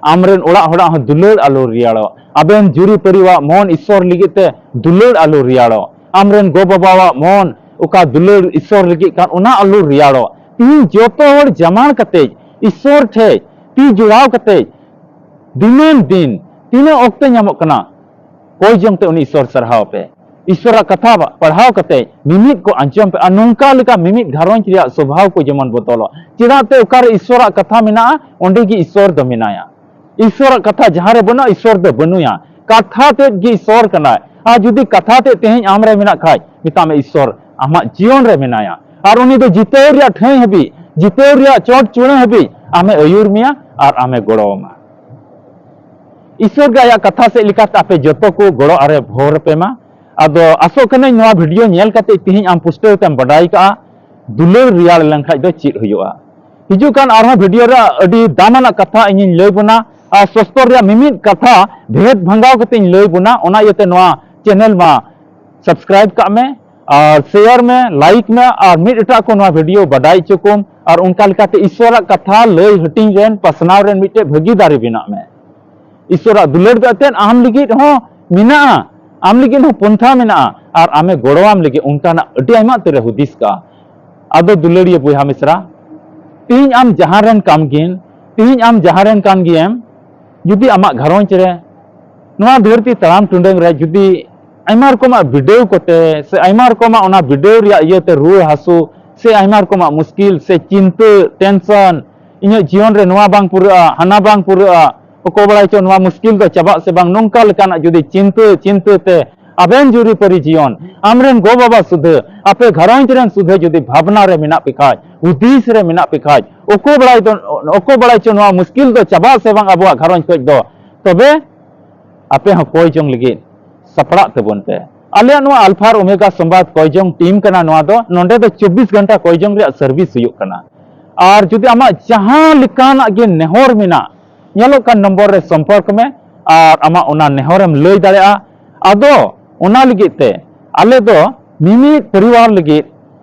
ᱟᱢᱨᱮᱱ ᱚᱲᱟᱜ ᱦᱚᱲᱟᱜ ᱦᱚᱸ ᱫᱩᱞᱟᱹᱲ ᱟᱞᱚ ᱨᱮᱭᱟᱲᱚᱜ᱾ ᱟᱵᱮᱱ ᱡᱩᱨᱤ ᱯᱟᱹᱨᱤᱣᱟᱜ ᱢᱚᱱ ᱤᱥᱥᱚᱨ ᱞᱟᱹᱜᱤᱫ ᱛᱮ ᱫᱩᱞᱟᱹᱲ ᱟᱞᱚ ᱨᱮᱭᱟᱲᱚᱜ᱾ ᱟᱢᱨᱮᱱ ᱜᱚ ᱵᱟᱵᱟᱣᱟᱜ ᱢᱚᱱ ᱚᱠᱟ ᱫᱩᱞᱟᱹᱲ ᱤᱥᱥᱚᱨ ᱞᱟᱹᱜᱤᱫ ᱠᱟᱱ, ᱚᱱᱟ ᱟᱞᱚ ᱨᱮᱭᱟᱲᱚᱜ᱾ ᱛᱤᱦᱤᱧ ᱡᱚᱛᱚ ᱦᱚᱲ ᱡᱟᱢᱟᱲ ᱠᱟᱛᱮ ᱤᱥᱥᱚᱨ ᱴᱷᱮᱡ ᱛᱤ ᱡᱚᱲᱟᱣ ᱠᱟᱛᱮ ᱫᱤᱱᱟᱹᱢ ᱫᱤᱱ ᱛᱤᱱᱟᱹᱜ ᱚᱠᱛᱮ ᱧᱟᱢᱚᱜ ᱠᱟᱱᱟ, ᱠᱚᱭ ᱡᱚᱝ ᱛᱮ ᱩᱱᱤ ᱤᱥᱥᱚᱨ ᱥᱟᱨᱦᱟᱣ ᱯᱮ᱾ ᱤᱥᱥᱚᱨᱟᱜ ᱠᱟᱛᱷᱟ ᱯᱟᱲᱦᱟᱣ ᱠᱟᱛᱮ ᱢᱤᱢᱤᱫ ᱠᱚ ᱟᱸᱡᱚᱢ ᱯᱮ, ᱟᱨ ᱱᱚᱝᱠᱟ ᱞᱮᱠᱟ ᱢᱤᱢᱤᱫ ᱜᱷᱟᱨᱚᱸᱡᱽ ᱨᱮᱭᱟᱜ ᱥᱚᱵᱷᱟᱣ ᱠᱚ ᱡᱮᱢᱚᱱ ᱵᱚᱫᱚᱞᱚᱜ᱾ ᱪᱮᱫᱟᱜ ᱛᱮ ᱚᱠᱟᱨᱮ ᱤᱥᱥᱚᱨᱟᱜ ᱠᱟᱛᱷᱟ ᱢᱮᱱᱟᱜᱼᱟ, ᱚᱸᱰᱮ ᱜᱮ ᱤᱥᱥᱚᱨ ᱫᱚ ᱢᱮᱱᱟᱭᱟ᱾ ᱤᱥᱥᱚᱨᱟᱜ ᱠᱟᱛᱷᱟ ᱡᱟᱦᱟᱸ ᱨᱮ ᱵᱟᱹᱱᱩᱜᱼᱟ, ᱤᱥᱥᱚᱨ ᱫᱚ ᱵᱟᱹᱱᱩᱭᱟ᱾ ᱠᱟᱛᱷᱟ ᱛᱮᱫ ᱜᱮ ᱤᱥᱥᱚᱨ ᱠᱟᱱᱟᱭ᱾ ᱟᱨ ᱡᱩᱫᱤ ᱠᱟᱛᱷᱟ ᱛᱮᱫ ᱛᱮᱦᱮᱧ ᱟᱢ ᱨᱮ ᱢᱮᱱᱟᱜ ᱠᱷᱟᱡ, ᱢᱮᱛᱟᱜ ᱢᱮ ᱤᱥᱥᱚᱨ ᱟᱢᱟᱜ ᱡᱤᱭᱚᱱ ᱨᱮ ᱢᱮᱱᱟᱭᱟ᱾ ᱟᱨ ᱩᱱᱤ ᱫᱚ ᱡᱤᱛᱟᱹᱣ ᱨᱮᱭᱟᱜ ᱴᱷᱟᱹᱭ ᱦᱟᱹᱵᱤᱡ, ᱡᱤᱛᱟᱹᱣ ᱨᱮᱭᱟᱜ ᱪᱚᱴ ᱪᱩᱲᱟᱹ ᱦᱟᱹᱵᱤᱡ ᱟᱢᱮ ᱟᱹᱭᱩᱨ ᱢᱮᱭᱟ ᱟᱨ ᱟᱢᱮ ᱜᱚᱲᱚ ᱟᱢᱟ᱾ ᱤᱥᱥᱚᱨ ᱜᱮ ᱟᱭᱟᱜ ᱠᱟᱛᱷᱟ ᱥᱮᱫ ᱞᱮᱠᱟᱛᱮ ᱟᱯᱮ ᱡᱚᱛᱚ ᱠᱚ ᱜᱚᱲᱚ ᱟᱨᱮ ᱵᱷᱚᱨ ᱟᱯᱮ ᱢᱟ᱾ ᱟᱫᱚ ᱟᱥᱚᱜ ᱠᱟᱹᱱᱟᱹᱧ ᱱᱚᱣᱟ ᱵᱷᱤᱰᱤᱭᱳ ᱧᱮᱞ ᱠᱟᱛᱮ ᱛᱮᱦᱮᱧ ᱟᱢ ᱯᱩᱥᱴᱟᱹᱣ ᱛᱮᱢ ᱵᱟᱰᱟᱭ ᱠᱟᱜᱼᱟ, ᱫᱩᱞᱟᱹᱲ ᱨᱮᱭᱟᱲ ᱞᱮᱱᱠᱷᱟᱡ ᱫᱚ ᱪᱮᱫ ᱦᱩᱭᱩᱜᱼᱟ᱾ ᱦᱤᱡᱩᱜ ᱠᱟᱱ ᱟᱨᱦᱚᱸ ᱵᱷᱤᱰᱤᱭᱳ ᱨᱮ ᱟᱹᱰᱤ ᱫᱟᱢᱟᱱᱟᱜ ᱠᱟᱛᱷᱟ ᱤᱧᱤᱧ ᱞᱟᱹᱭ ᱵᱚᱱᱟ, ᱟᱨ ᱥᱚᱥᱛᱚᱨ ᱨᱮᱭᱟᱜ ᱢᱤᱢᱤᱫ ᱠᱟᱛᱷᱟ ᱵᱷᱮᱫ ᱵᱷᱟᱸᱜᱟᱣ ᱠᱟᱛᱮᱧ ᱞᱟᱹᱭ ᱵᱚᱱᱟ᱾ ᱚᱱᱟ ᱤᱭᱟᱹᱛᱮ ᱱᱚᱣᱟ ᱪᱮᱱᱮᱞ ᱢᱟ ᱥᱟᱵᱥᱠᱨᱟᱭᱤᱵ ᱠᱟᱜ ᱢᱮ, ᱟᱨ ᱥᱮᱭᱟᱨ ᱢᱮ, ᱞᱟᱭᱤᱠ ᱢᱮ, ᱟᱨ ᱢᱤᱫ ᱮᱴᱟᱜ ᱠᱚ ᱱᱚᱣᱟ ᱵᱷᱤᱰᱤᱭᱳ ᱵᱟᱰᱟᱭ ᱦᱚᱪᱚ ᱠᱚᱢ᱾ ᱟᱨ ᱚᱱᱠᱟ ᱞᱮᱠᱟᱛᱮ ᱤᱥᱥᱚᱨᱟᱜ ᱠᱟᱛᱷᱟ ᱞᱟᱹᱭ ᱦᱟᱹᱴᱤᱧ ᱨᱮᱱ, ᱯᱟᱥᱱᱟᱣ ᱨᱮᱱ ᱢᱤᱫᱴᱮᱡ ᱵᱷᱟᱹᱜᱤᱫᱟᱨᱤ ᱵᱮᱱᱟᱜ ᱢᱮ᱾ ᱤᱥᱥᱚᱨᱟᱜ ᱫᱩᱞᱟᱹᱲ ᱫᱚ ᱮᱱᱛᱮᱫ ᱟᱢ ᱞᱟᱹᱜᱤᱫ ᱦᱚᱸ ᱢᱮᱱᱟᱜᱼᱟ, ᱟᱢ ᱞᱟᱹᱜᱤᱫ ᱦᱚᱸ ᱯᱚᱱᱛᱷᱟ ᱢᱮᱱᱟᱜᱼᱟ, ᱟᱨ ᱟᱢᱮ ᱜᱚᱲᱚᱣᱟᱢ ᱞᱟᱹᱜᱤᱫ ᱚᱱᱠᱟᱱᱟᱜ ᱟᱹᱰᱤ ᱟᱭᱢᱟ ᱩᱛᱟᱹᱨᱮ ᱦᱩᱫᱤᱥ ᱠᱟᱜᱼᱟ᱾ ᱟᱫᱚ ᱫᱩᱞᱟᱹᱲᱤᱭᱟᱹ ᱵᱚᱭᱦᱟ ᱢᱤᱥᱨᱟ, ᱛᱮᱦᱮᱧ ᱟᱢ ᱡᱟᱦᱟᱸ ᱨᱮᱱ ᱠᱟᱱ ᱜᱮᱭᱮᱢ, ᱛᱮᱦᱮᱧ ᱟᱢ ᱡᱟᱦᱟᱸ ᱨᱮᱱ ᱠᱟᱱ ᱜᱮᱭᱮᱢ, ᱡᱩᱫᱤ ᱟᱢᱟᱜ ᱜᱷᱟᱨᱚᱸᱡᱽ ᱨᱮ ᱱᱚᱣᱟ ᱫᱷᱟᱹᱨᱛᱤ ᱛᱟᱲᱟᱢ ᱴᱩᱰᱟᱹᱝ ᱨᱮ ᱡᱩᱫᱤ ᱟᱭᱢᱟ ᱨᱚᱠᱚᱢᱟᱜ ᱵᱤᱰᱟᱹᱣ ᱠᱚᱛᱮ ᱥᱮ ᱟᱭᱢᱟ ᱨᱚᱠᱚᱢᱟᱜ ᱚᱱᱟ ᱵᱤᱰᱟᱹᱣ ᱨᱮᱭᱟᱜ ᱤᱭᱟᱹᱛᱮ ᱨᱩᱣᱟᱹ ᱦᱟᱹᱥᱩ ᱥᱮ ᱟᱭᱢᱟ ᱨᱚᱠᱚᱢᱟᱜ ᱢᱩᱥᱠᱤᱞ ᱥᱮ ᱪᱤᱱᱛᱟᱹ, ᱴᱮᱱᱥᱚᱱ, ᱤᱧᱟᱹᱜ ᱡᱤᱭᱚᱱ ᱨᱮ ᱱᱚᱣᱟ ᱵᱟᱝ ᱯᱩᱨᱟᱹᱜᱼᱟ, ᱦᱟᱱᱟ ᱵᱟᱝ ᱯᱩᱨᱟᱹᱜᱼᱟ, ᱚᱠᱚᱭ ᱵᱟᱲᱟᱭ ᱪᱚ ᱱᱚᱣᱟ ᱢᱩᱥᱠᱤᱞ ᱫᱚ ᱪᱟᱵᱟᱜ ᱥᱮ ᱵᱟᱝ, ᱱᱚᱝᱠᱟ ᱞᱮᱠᱟᱱᱟᱜ ᱡᱩᱫᱤ ᱪᱤᱱᱛᱟᱹ, ᱪᱤᱱᱛᱟᱹ ᱛᱮ ᱟᱵᱮᱱ ᱡᱩᱨᱤᱯᱟᱹᱨᱤ ᱡᱤᱭᱚᱱ, ᱟᱢᱨᱮᱱ ᱜᱚ ᱵᱟᱵᱟ ᱥᱩᱫᱷᱟᱹ, ᱟᱯᱮ ᱜᱷᱟᱨᱚᱸᱡᱽ ᱨᱮᱱ ᱥᱩᱫᱷᱟᱹ ᱡᱩᱫᱤ ᱵᱷᱟᱵᱽᱱᱟ ᱨᱮ ᱢᱮᱱᱟᱜ ᱯᱮ ᱠᱷᱟᱡ, ᱦᱩᱫᱤᱥ ᱨᱮ ᱢᱮᱱᱟᱜ ᱯᱮ ᱠᱷᱟᱡ, ᱚᱠᱚᱭ ᱵᱟᱲᱟᱭ ᱫᱚ, ᱚᱠᱚᱭ ᱵᱟᱲᱟᱭ ᱪᱚ ᱱᱚᱣᱟ ᱢᱩᱥᱠᱤᱞ ᱫᱚ ᱪᱟᱵᱟᱜ ᱥᱮ ᱵᱟᱝ ᱟᱵᱚᱣᱟᱜ ᱜᱷᱟᱨᱚᱸᱡᱽ ᱠᱷᱚᱡ ᱫᱚ, ᱛᱚᱵᱮ ᱟᱯᱮ ᱦᱚᱸ ᱠᱚᱭ ᱡᱚᱝ ᱞᱟᱹᱜᱤᱫ ᱥᱟᱯᱲᱟᱜ ᱛᱟᱵᱚᱱ ᱯᱮ᱾ ᱟᱞᱮᱭᱟᱜ ᱱᱚᱣᱟ ᱟᱞᱯᱷᱟ ᱟᱨ ᱳᱢᱮᱜᱟ ᱥᱚᱢᱵᱟᱫ ᱠᱚᱭ ᱡᱚᱝ ᱴᱤᱢ ᱠᱟᱱᱟ ᱱᱚᱣᱟ ᱫᱚ᱾ ᱱᱚᱸᱰᱮ ᱫᱚ ᱪᱚᱵᱵᱤᱥ ᱜᱷᱚᱱᱴᱟ ᱠᱚᱭ ᱡᱚᱝ ᱨᱮᱭᱟᱜ ᱥᱟᱨᱵᱷᱤᱥ ᱦᱩᱭᱩᱜ ᱠᱟᱱᱟ᱾ ᱟᱨ ᱡᱩᱫᱤ ᱟᱢᱟᱜ ᱡᱟᱦᱟᱸ ᱞᱮᱠᱟᱱᱟᱜ ᱜᱮ ᱱᱮᱦᱚᱨ ᱢᱮᱱᱟᱜ, ᱧᱮᱞᱚᱜ ᱠᱟᱱ ᱱᱚᱢᱵᱚᱨ ᱨᱮ ᱥᱚᱢᱯᱚᱨᱠ ᱢᱮ ᱟᱨ ᱟᱢᱟᱜ ᱚᱱᱟ ᱱᱮᱦᱚᱨᱮᱢ ᱞᱟᱹᱭ ᱫᱟᱲᱮᱭᱟᱜᱼᱟ᱾ ᱟᱫᱚ ᱚᱱᱟ ᱞᱟᱹᱜᱤᱫ ᱛᱮ ᱟᱞᱮ ᱫᱚ ᱢᱤᱢᱤᱫ ᱯᱚᱨᱤᱵᱟᱨ ᱞᱟᱹᱜᱤᱫ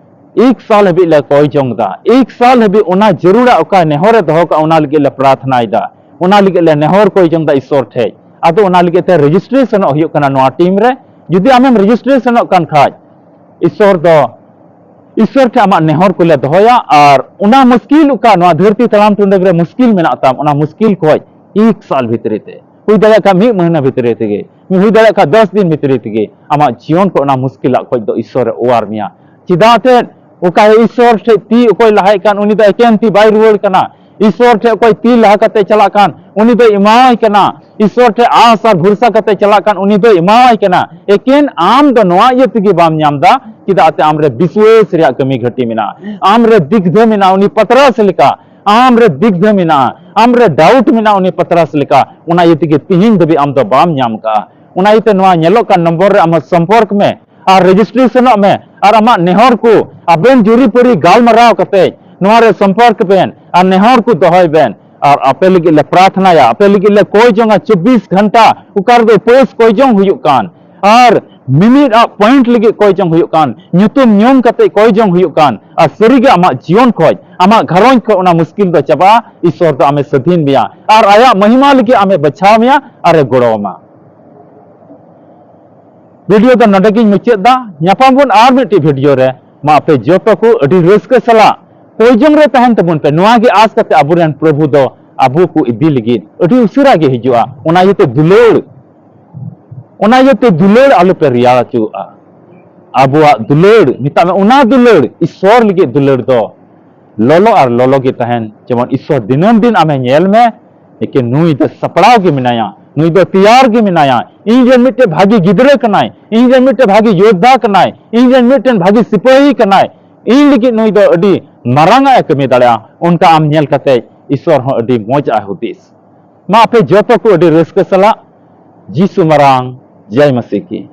ᱮᱠ ᱥᱟᱞ ᱦᱟᱹᱵᱤᱡ ᱞᱮ ᱠᱚᱭ ᱡᱚᱝ ᱮᱫᱟ᱾ ᱮᱠ ᱥᱟᱞ ᱦᱟᱹᱵᱤᱡ ᱚᱱᱟ ᱡᱟᱹᱨᱩᱲᱟ ᱚᱠᱟ ᱱᱮᱦᱚᱨᱮ ᱫᱚᱦᱚ ᱠᱟᱜᱼᱟ, ᱚᱱᱟ ᱞᱟᱹᱜᱤᱫ ᱞᱮ ᱯᱨᱟᱨᱛᱷᱱᱟᱭᱮᱫᱟ, ᱚᱱᱟ ᱞᱟᱹᱜᱤᱫ ᱞᱮ ᱱᱮᱦᱚᱨ ᱠᱚᱭ ᱡᱚᱝ ᱮᱫᱟ ᱤᱥᱥᱚᱨ ᱴᱷᱮᱡ᱾ ᱟᱫᱚ ᱚᱱᱟ ᱞᱟᱹᱜᱤᱫ ᱛᱮ ᱨᱮᱡᱤᱥᱴᱨᱮᱥᱚᱱᱚᱜ ᱦᱩᱭᱩᱜ ᱠᱟᱱᱟ ᱱᱚᱣᱟ ᱴᱤᱢ ᱨᱮ᱾ ᱡᱩᱫᱤ ᱟᱢᱮᱢ ᱨᱮᱡᱤᱥᱴᱨᱮᱥᱚᱱᱚᱜ ᱠᱟᱱ ᱠᱷᱟᱡ, ᱤᱥᱥᱚᱨ ᱫᱚ ᱤᱥᱥᱚᱨ ᱴᱷᱮᱱ ᱟᱢᱟᱜ ᱱᱮᱦᱚᱨ ᱠᱚᱞᱮ ᱫᱚᱦᱚᱭᱟ, ᱟᱨ ᱚᱱᱟ ᱢᱩᱥᱠᱤᱞ, ᱚᱠᱟ ᱱᱚᱣᱟ ᱫᱷᱟᱹᱨᱛᱤ ᱛᱟᱲᱟᱢ ᱴᱩᱰᱟᱹᱜ ᱨᱮ ᱢᱩᱥᱠᱤᱞ ᱢᱮᱱᱟᱜ ᱛᱟᱢ, ᱚᱱᱟ ᱢᱩᱥᱠᱤᱞ ᱠᱷᱚᱡ ᱮᱠ ᱥᱟᱞ ᱵᱷᱤᱛᱨᱤ ᱛᱮ, ᱦᱩᱭ ᱫᱟᱲᱮᱭᱟᱜ ᱠᱷᱟᱱ ᱢᱤᱫ ᱢᱟᱹᱦᱱᱟᱹ ᱵᱷᱤᱛᱨᱤ ᱛᱮᱜᱮ, ᱦᱩᱭ ᱫᱟᱲᱮᱭᱟᱜ ᱠᱷᱟᱱ ᱫᱚᱥ ᱫᱤᱱ ᱵᱷᱤᱛᱨᱤ ᱛᱮᱜᱮ ᱟᱢᱟᱜ ᱡᱤᱭᱚᱱ ᱠᱷᱚᱱ ᱚᱱᱟ ᱢᱩᱥᱠᱤᱞᱟᱜ ᱠᱷᱚᱡ ᱫᱚ ᱤᱥᱥᱚᱨᱮ ᱚᱣᱟᱨ ᱢᱮᱭᱟ᱾ ᱪᱮᱫᱟᱜ ᱛᱮ ᱚᱠᱟ ᱤᱥᱥᱚᱨ ᱴᱷᱮᱡ ᱛᱤ ᱚᱠᱚᱭ ᱞᱟᱦᱟᱭᱮᱫ ᱠᱟᱱ, ᱩᱱᱤ ᱫᱚ ᱮᱠᱮᱱ ᱛᱤ ᱵᱟᱭ ᱨᱩᱣᱟᱹᱲ ᱠᱟᱱᱟ᱾ ᱤᱥᱥᱚᱨ ᱴᱷᱮᱡ ᱚᱠᱚᱭ ᱛᱤ ᱞᱟᱦᱟ ᱠᱟᱛᱮ ᱪᱟᱞᱟᱜ ᱠᱟᱱ, ᱩᱱᱤ ᱫᱚᱭ ᱮᱢᱟᱣᱟᱭ ᱠᱟᱱᱟ᱾ ᱤᱥᱥᱚᱨ ᱴᱷᱮᱡ ᱟᱥ ᱟᱨ ᱵᱷᱚᱨᱥᱟ ᱠᱟᱛᱮ ᱪᱟᱞᱟᱜ ᱠᱟᱱ, ᱩᱱᱤ ᱫᱚᱭ ᱮᱢᱟᱣᱟᱭ ᱠᱟᱱᱟ᱾ ᱮᱠᱮᱱ ᱟᱢ ᱫᱚ ᱱᱚᱣᱟ ᱤᱭᱟᱹ ᱛᱮᱜᱮ ᱵᱟᱢ ᱧᱟᱢ ᱮᱫᱟ, ᱪᱮᱫᱟᱜ ᱛᱮ ᱟᱢᱨᱮ ᱵᱤᱥᱣᱟᱹᱥ ᱨᱮᱭᱟᱜ ᱠᱟᱹᱢᱤ ᱜᱷᱟᱹᱴᱤ ᱢᱮᱱᱟᱜᱼᱟ, ᱟᱢᱨᱮ ᱫᱤᱜᱫᱷᱟᱹ ᱢᱮᱱᱟᱜᱼᱟ, ᱩᱱᱤ ᱯᱟᱛᱨᱟᱥ ᱞᱮᱠᱟ, ᱟᱢᱨᱮ ᱫᱤᱜᱫᱷᱟᱹ ᱢᱮᱱᱟᱜᱼᱟ, ᱟᱢᱨᱮ ᱰᱟᱣᱩᱴ ᱢᱮᱱᱟᱜᱼᱟ, ᱩᱱᱤ ᱯᱟᱛᱨᱟᱥ ᱞᱮᱠᱟ᱾ ᱚᱱᱟ ᱤᱭᱟᱹ ᱛᱮᱜᱮ ᱛᱤᱦᱤᱧ ᱫᱷᱟᱹᱵᱤᱡ ᱟᱢ ᱫᱚ ᱵᱟᱢ ᱧᱟᱢ ᱠᱟᱜᱼᱟ᱾ ᱚᱱᱟ ᱤᱭᱟᱹᱛᱮ ᱱᱚᱣᱟ ᱧᱮᱞᱚᱜ ᱠᱟᱱ ᱱᱚᱢᱵᱚᱨ ᱨᱮ ᱟᱢ ᱦᱚᱸ ᱥᱚᱢᱯᱚᱨᱠ ᱢᱮ ᱟᱨ ᱨᱮᱡᱤᱥᱴᱨᱮᱥᱚᱱᱚᱜ ᱢᱮ, ᱟᱨ ᱟᱢᱟᱜ ᱱᱮᱦᱚᱨ ᱠᱚ ᱟᱵᱮᱱ ᱡᱩᱨᱤᱯᱟᱹᱨᱤ ᱜᱟᱞᱢᱟᱨᱟᱣ ᱠᱟᱛᱮ ᱱᱚᱣᱟ ᱨᱮ ᱥᱚᱢᱯᱚᱨᱠ ᱵᱮᱱ ᱟᱨ ᱱᱮᱦᱚᱨ ᱠᱚ ᱫᱚᱦᱚᱭ ᱵᱮᱱ᱾ ᱟᱨ ᱟᱯᱮ ᱞᱟᱹᱜᱤᱫ ᱞᱮ ᱯᱨᱟᱨᱛᱷᱱᱟᱭᱟ, ᱟᱯᱮ ᱞᱟᱹᱜᱤᱫ ᱞᱮ ᱠᱚᱭ ᱡᱚᱝᱟ ᱪᱚᱵᱵᱤᱥ ᱜᱷᱚᱱᱴᱟ, ᱚᱠᱟ ᱨᱮᱫᱚ ᱩᱯᱟᱹᱥ ᱠᱚᱭ ᱡᱚᱝ ᱦᱩᱭᱩᱜ ᱠᱟᱱ, ᱟᱨ ᱢᱤᱢᱤᱫ ᱟᱜ ᱯᱚᱭᱮᱱᱴ ᱞᱟᱹᱜᱤᱫ ᱠᱚᱭ ᱡᱚᱝ ᱦᱩᱭᱩᱜ ᱠᱟᱱ, ᱧᱩᱛᱩᱢ ᱧᱩᱢ ᱠᱟᱛᱮ ᱠᱚᱭ ᱡᱚᱝ ᱦᱩᱭᱩᱜ ᱠᱟᱱ, ᱟᱨ ᱥᱟᱹᱨᱤᱜᱮ ᱟᱢᱟᱜ ᱡᱤᱭᱚᱱ ᱠᱷᱚᱡ, ᱟᱢᱟᱜ ᱜᱷᱟᱨᱚᱸᱡᱽ ᱠᱷᱚᱡ ᱚᱱᱟ ᱢᱩᱥᱠᱤᱞ ᱫᱚ ᱪᱟᱵᱟᱜᱼᱟ᱾ ᱤᱥᱥᱚᱨ ᱫᱚ ᱟᱢᱮ ᱥᱟᱹᱫᱷᱤᱱ ᱢᱮᱭᱟ ᱟᱨ ᱟᱭᱟᱜ ᱢᱚᱦᱤᱢᱟ ᱞᱟᱹᱜᱤᱫ ᱟᱢᱮ ᱵᱟᱪᱷᱟᱣ ᱢᱮᱭᱟ ᱟᱨᱮ ᱜᱚᱲᱚ ᱟᱢᱟ᱾ ᱵᱷᱤᱰᱤᱭᱳ ᱫᱚ ᱱᱚᱰᱮ ᱜᱤᱧ ᱢᱩᱪᱟᱹᱫ ᱫᱟ᱾ ᱧᱟᱯᱟᱢ ᱵᱚᱱ ᱟᱨ ᱢᱤᱫᱴᱤᱡ ᱵᱷᱤᱰᱤᱭᱳ ᱨᱮ᱾ ᱢᱟ ᱟᱯᱮ ᱡᱚᱛᱚ ᱠᱚ ᱟᱹᱰᱤ ᱨᱟᱹᱥᱠᱟᱹ ᱥᱟᱞᱟᱜ ᱠᱚᱭ ᱡᱚᱝ ᱨᱮ ᱛᱟᱦᱮᱱ ᱛᱟᱵᱚᱱ ᱯᱮ᱾ ᱱᱚᱣᱟ ᱜᱮ ᱟᱥ ᱠᱟᱛᱮ ᱟᱵᱚᱨᱮᱱ ᱯᱨᱚᱵᱷᱩ ᱫᱚ ᱟᱵᱚ ᱠᱚ ᱤᱫᱤ ᱞᱟᱹᱜᱤᱫ ᱟᱹᱰᱤ ᱩᱥᱟᱹᱨᱟ ᱜᱮ ᱦᱤᱡᱩᱜᱼᱟ᱾ ᱚᱱᱟ ᱤᱭᱟᱹᱛᱮ ᱫᱩᱞᱟᱹᱲ, ᱚᱱᱟ ᱤᱭᱟᱹᱛᱮ ᱫᱩᱞᱟᱹᱲ ᱟᱞᱚᱯᱮ ᱨᱮᱭᱟᱲ ᱦᱚᱪᱚᱣᱟᱜᱼᱟ᱾ ᱟᱵᱚᱣᱟᱜ ᱫᱩᱞᱟᱹᱲ, ᱢᱮᱛᱟᱜ ᱢᱮ, ᱚᱱᱟ ᱫᱩᱞᱟᱹᱲ, ᱤᱥᱥᱚᱨ ᱞᱟᱹᱜᱤᱫ ᱫᱩᱞᱟᱹᱲ ᱫᱚ ᱞᱚᱞᱚ ᱟᱨ ᱞᱚᱞᱚ ᱜᱮ ᱛᱟᱦᱮᱱ᱾ ᱡᱮᱢᱚᱱ ᱤᱥᱥᱚᱨ ᱫᱤᱱᱟᱹᱢ ᱫᱤᱱ ᱟᱢᱮ ᱧᱮᱞ ᱢᱮ, ᱮᱠᱮ ᱱᱩᱭ ᱫᱚ ᱥᱟᱯᱲᱟᱣ ᱜᱮ ᱢᱮᱱᱟᱭᱟ, ᱱᱩᱭ ᱫᱚ ᱛᱮᱭᱟᱨ ᱜᱮ ᱢᱮᱱᱟᱭᱟ, ᱤᱧ ᱨᱮᱱ ᱢᱤᱫᱴᱮᱱ ᱵᱷᱟᱜᱤ ᱜᱤᱫᱽᱨᱟᱹ ᱠᱟᱱᱟᱭ, ᱤᱧ ᱨᱮᱱ ᱢᱤᱫᱴᱮᱱ ᱵᱷᱟᱜᱤ ᱭᱳᱫᱽᱫᱷᱟ ᱠᱟᱱᱟᱭ, ᱤᱧ ᱨᱮᱱ ᱢᱤᱫᱴᱮᱱ ᱵᱷᱟᱜᱤ ᱥᱤᱯᱟᱹᱦᱤ ᱠᱟᱱᱟᱭ, ᱤᱧ ᱞᱟᱹᱜᱤᱫ ᱱᱩᱭ ᱫᱚ ᱟᱹᱰᱤ ᱢᱟᱨᱟᱝ ᱟᱜ ᱮ ᱠᱟᱹᱢᱤ ᱫᱟᱲᱮᱭᱟᱜᱼᱟ᱾ ᱚᱱᱠᱟ ᱟᱢ ᱧᱮᱞ ᱠᱟᱛᱮ ᱤᱥᱥᱚᱨ ᱦᱚᱸ ᱟᱹᱰᱤ ᱢᱚᱡᱽ ᱟᱜ ᱦᱩᱫᱤᱥ᱾ ᱢᱟ ᱟᱯᱮ ᱡᱚᱛᱚ ᱠᱚ ᱟᱹᱰᱤ ᱨᱟᱹᱥᱠᱟᱹ ᱥᱟᱞᱟᱜ ᱡᱤᱥᱩ ᱢᱟᱨᱟᱝ ᱡᱟᱭ ᱢᱟᱹᱥᱤ ᱠᱤ᱾